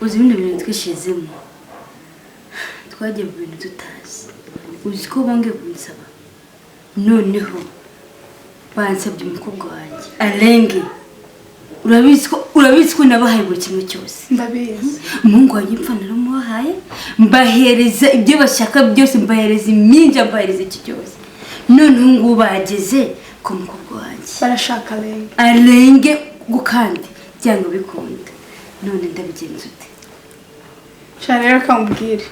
Uzi bino bintu twishyizemo, twagiye mu bintu tutazi. Uzi ko bongeye kunsaba? Noneho bansabye umukobwa wanjye arenge. Urabizi ko nabahaye buri kimwe cyose. Ndabizi. Umuhungu wanjye mpfa naramubahaye, mbahereza ibyo bashaka byose, mbahereza iminja, mbahereza iki cyose. Noneho ngubu bageze ku mukobwa wanjye. Barashaka arenge. Arenge kandi byanga bikunda. None ndabigenza ute? Sha, rero kamubwire,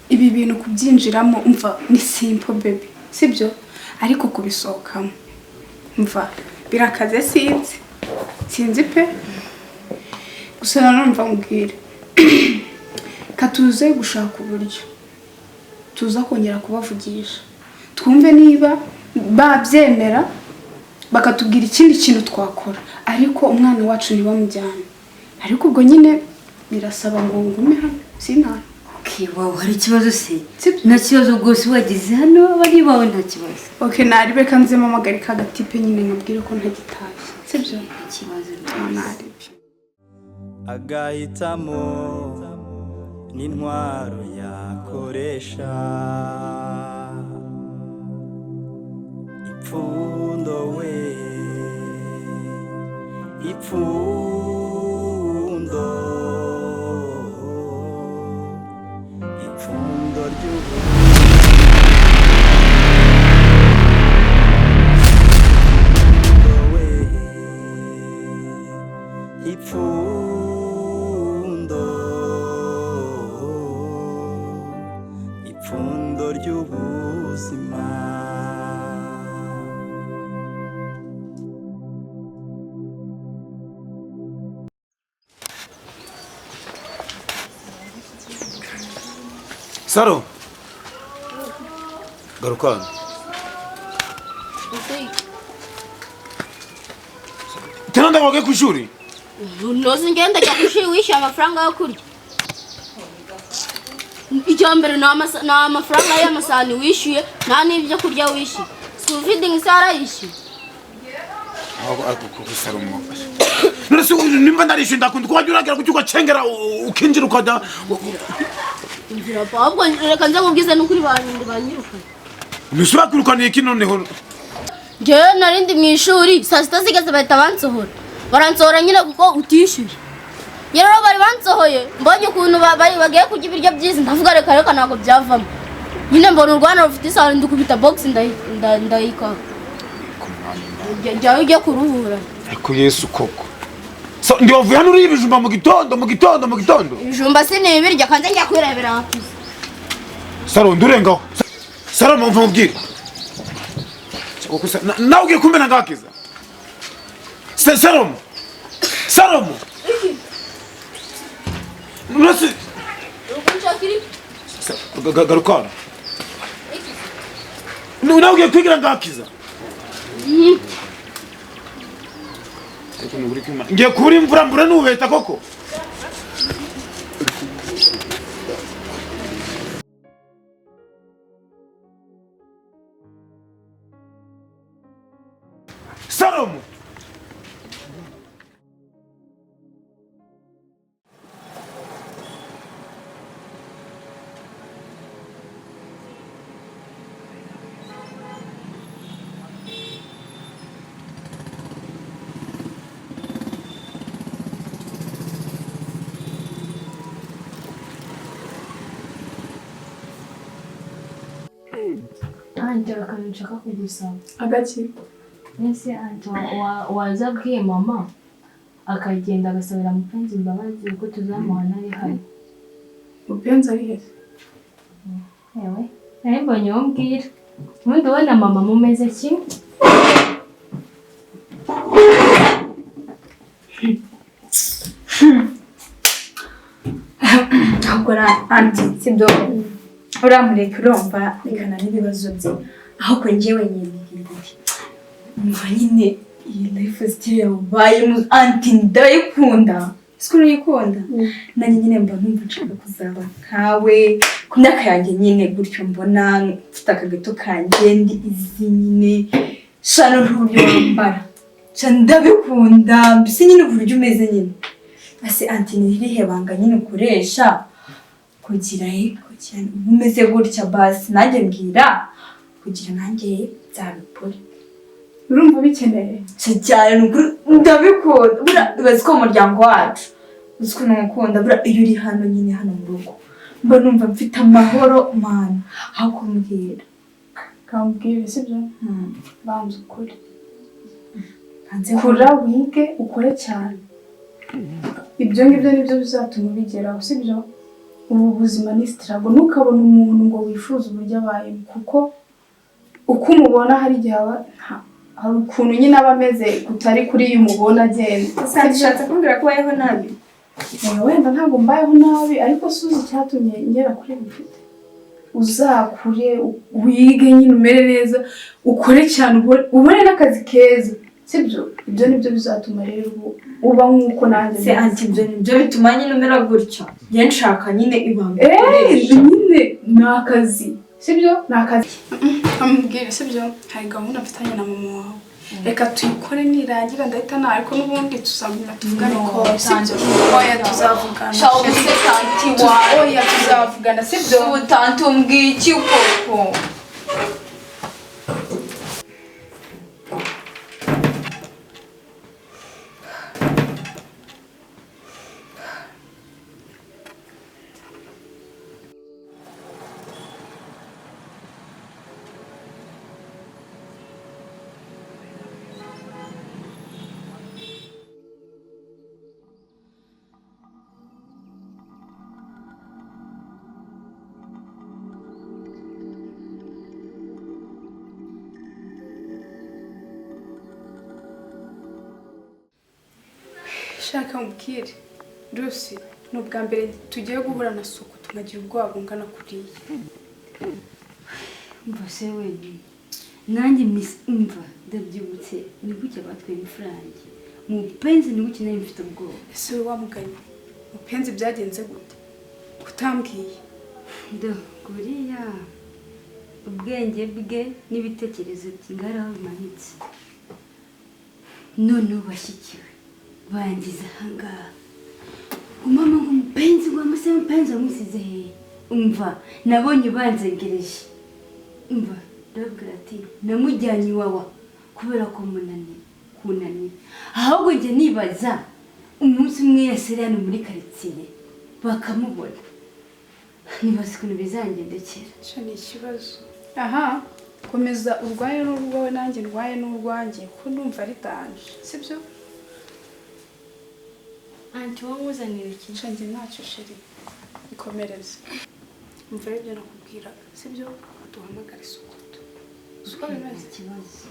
ibi bintu kubyinjiramo, umva, ni simple baby, sibyo? Ariko kubisohokamo, umva, birakaze. Sinzi pe. Gusa nanone mva mubwire, katuze gushaka uburyo tuza kongera kubavugisha, twumve niba babyemera, bakatubwira ikindi kintu twakora, ariko umwana wacu ntibamujyane. Ariko ubwo nyine birasaba ngo ngume hano, sintahe. Okay, wow, hari ikibazo se? Sibyo. Nta kibazo rwose, wageze hano bari iwawe, nta kibazo. Ok, naribe kanze mpamagare ka gatipe nyine, nkabwire ko ntagitashye, sibyo? Nta kibazo Ah, rwose. Naribe. Agahitamo n'intwaro yakoresha ipfundo we, ipfundo, ipfundo ry'ubu we, ipfundo, ipfundo ry'ubuzima. Saro, garuka hano. Tena ndagwagiye ku ishuri. Ntuzi, ngenda njya ku ishuri wishyuye amafaranga yo kurya. Icya mbere ni amafaranga y'amasahani wishyuye, nta n'ibyo kurya wishyuye. School feeding se warayishyuye? Ariko koko Salomo, none se nimba ndarishyuye, ndakunda ko wajya uragera kuki ugacengera, ukinjira ukajya. Inzira pa, ahubwo reka nze nkubwize n'ukuri, banyirukanye. Mbese bakwirukaniye iki noneho? Njyewe nari ndi mu ishuri, saa sita zigeze bahita bansohora. Baransohora nyine kuko utishyuye. Njye rero bari bansohoye, mbonye ukuntu bari bagiye kurya ibiryo byiza, ndavuga reka reka, ntabwo byavamo. Nyine mbona urwana rufite isahani, ndukubita box, ndayikanga. Njyayo ujye kuruhura. Ariko Yesu koko. So, ndi wavuye hano uriye ibijumba mu gitondo, mu gitondo, mu gitondo. Ibijumba sinibirya, kanze njya kwirebera hakuze. Saro, ndurengaho. Saro, mva mubwire. Nawe ugiye kumena ngakiza. Salomo. Salomo. Nasi garuka hano. Nawe ugiye kwigira ngakiza. Ariko ni ukuri kw'Imana. Ngiye kubura imvura mbure n'ubeta koko. Salomo. Anti, akantu nshaka kugusaba. Agaki? Ese anti, waza abwiye mama akagenda agasabira Mupenzi imbabazi kuko tuzamuhana ari hano? Mupenzi ari he? Ewe, nari mbonye uwo mbwira. Ubundi ubona mama mumeze kimwe. Ahubwo anti, sibyo, uramureka, urumva, rekana n'ibibazo bye, ahubwo njyewe nyine Umva nyine iyi life style yabayemo anti ndayikunda. Siko urayikunda? Nanjye nyine mba numva nshaka kuzaba nkawe ku myaka yanjye nyine gutyo mbona mfite akagato kanjye ndi izi nyine shano n'uburyo wambara. Sha ndabikunda mbese nyine uburyo umeze nyine. Ase anti ni irihe banga nyine ukoresha kugira kugira umeze gutya basi nanjye mbwira kugira nanjye nzabikore. Urumva bikeneye? Cyane ni ukuri ndabikunda. Buriya ubazi ko umuryango wacu uzi ukuntu ngukunda, buriya iyo uri hano nyine hano mu rugo mba numva mfite amahoro mana aho kumbwira. Kambwira sibyo? Banza ukore. Banze Kura wige ukore cyane. Ibyo ngibyo nibyo bizatuma ubigeraho sibyo? Ubu buzima ni struggle, ntukabone umuntu ngo wifuze uburyo abayemo kuko uko umubona hari igihe aba hari ukuntu nyine aba ameze kutari kuri iyo umubona agenda. Ushatse kumbwira ko ubayeho nabi? Wenda ntabwo mbayeho nabi ariko suzi icyatumye ngera kuri ibi mfite. Uzakure wige nyine umere neza ukore cyane ubone n'akazi keza sibyo? Ibyo nibyo bizatuma rero uba nk'uko nanjye Se anti ibyo nibyo bituma nyine umera gutya. Njye nshaka nyine ibanga. Nyine ni akazi sibyo? Ni akazi. Amubwire sibyo? Hari gahunda mfitanye na mama wawe. Reka tuyikore nirangira ndahita na ariko n'ubundi tuzaguma tuvugane ko sibyo? Oya tuzavugana. Shawo se tanti wawe. Oya tuzavugana sibyo? Ubu tanti umbwiye iki koko? Shaka mubwire Rusi ni ubwa mbere tugiye guhura na Suku tukagira ubwoba bungana kuriya. Umva se wenyine nanjye umva ndabyibutse ni gutya batwaye imfura yanjye mupenzi ni gutya nari mfite ubwoba. Ese wowe wamuganye mupenzi byagenze gute kutambwiye? Ndo kuriya ubwenge bwe n'ibitekerezo by'ingaraho bimanitse none bashyikiwe bangiza ahangaha umama ngo mupenzi ngo amase mupenzi amusize he? Umva nabonye banzengereje umva ndababwira ati namujyanye iwawa kubera ko munani kunani ahubwo njye nibaza umunsi umwe yaseri hano muri karitsiye bakamubona nibaza ukuntu bizangendekera. Icyo ni ikibazo. Aha komeza urwaye n'urwawe nanjye ndwaye n'urwanjye kuko ndumva ari danje sibyo? Anti wowe uzanira iki? Njye ntacyo sheri ikomereze. Umva ibyo nakubwira sibyo? Duhamagare Sukutu. Uko bimeze ikibazo.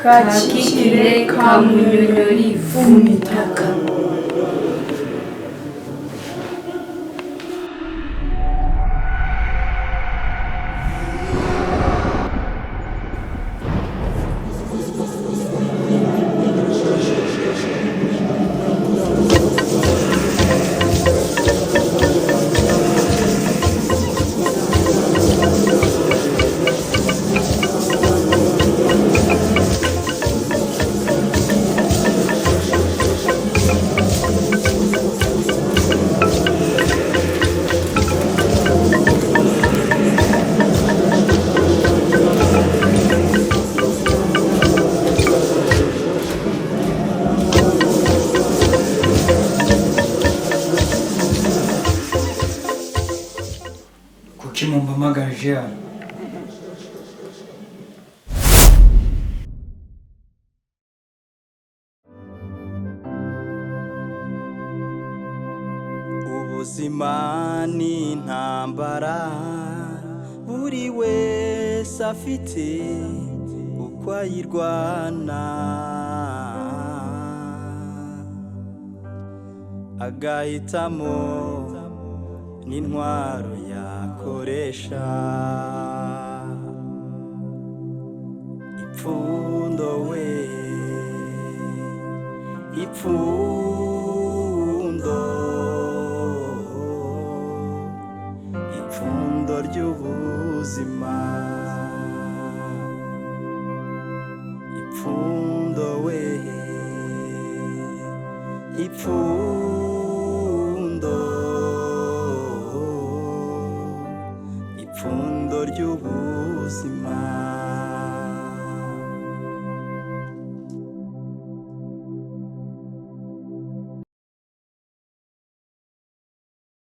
Kakikire kamunyonyori vumitaka. Kuki mumpamagaje hano? Ubuzima ni intambara, buri wese afite uko ayirwana, agahitamo n'intwaro yakoresha. Ipfundo we, ipfundo, ipfundo ry'ubuzima, ipfundo we, ipfundo, ipfundo ry'ubuzima.